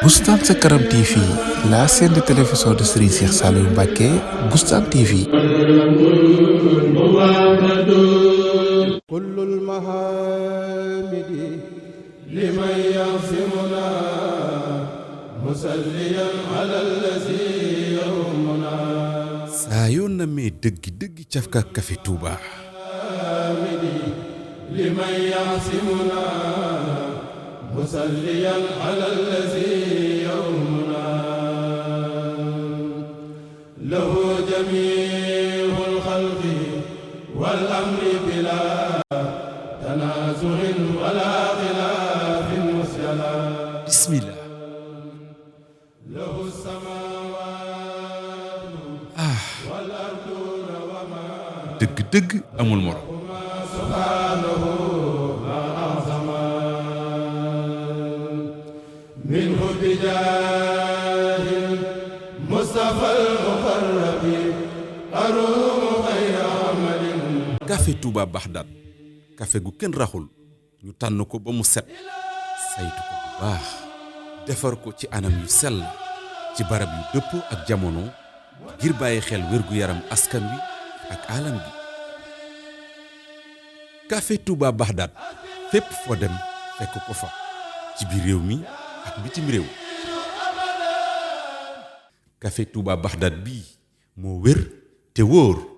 Boustan Sa Kanam TV, la chaîne de télévision de Serigne Cheikh Saliou Mbacké, Boustan TV. Kullul mahamidi liman yasimuna musalliyan ala allazi yawmuna. saa yoo namee dëgg cafka Café Touba. liman yasimuna musalliyan ala allazi yawmuna. lahu jamiul xalqi wal amri bila tanazuhin wala xilafin musjala. bismillah. lahu samawatu wal arduna wa ma dëgg amul morom. subhanahu ma azama minhu bijahil mustafa al muqarrabi arum xayra amalin. Café Touba Baxdaad café gu kenn raxul ñu tànn ko ba mu set saytu ko bu baax defar ko ci anam yu sell ci barab yu dëppoo ak jamono ngir bàyyi xel wér-gu-yaram askan wi ak alam bi. Café Touba Baxdaad fépp foo dem fekk ko fa ci biir réew mi ak bitim réew. Café Touba Baxdaad bii moo wér te wóor.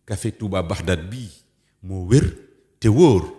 Café Touba Baxdaad bii moo wér te wóor.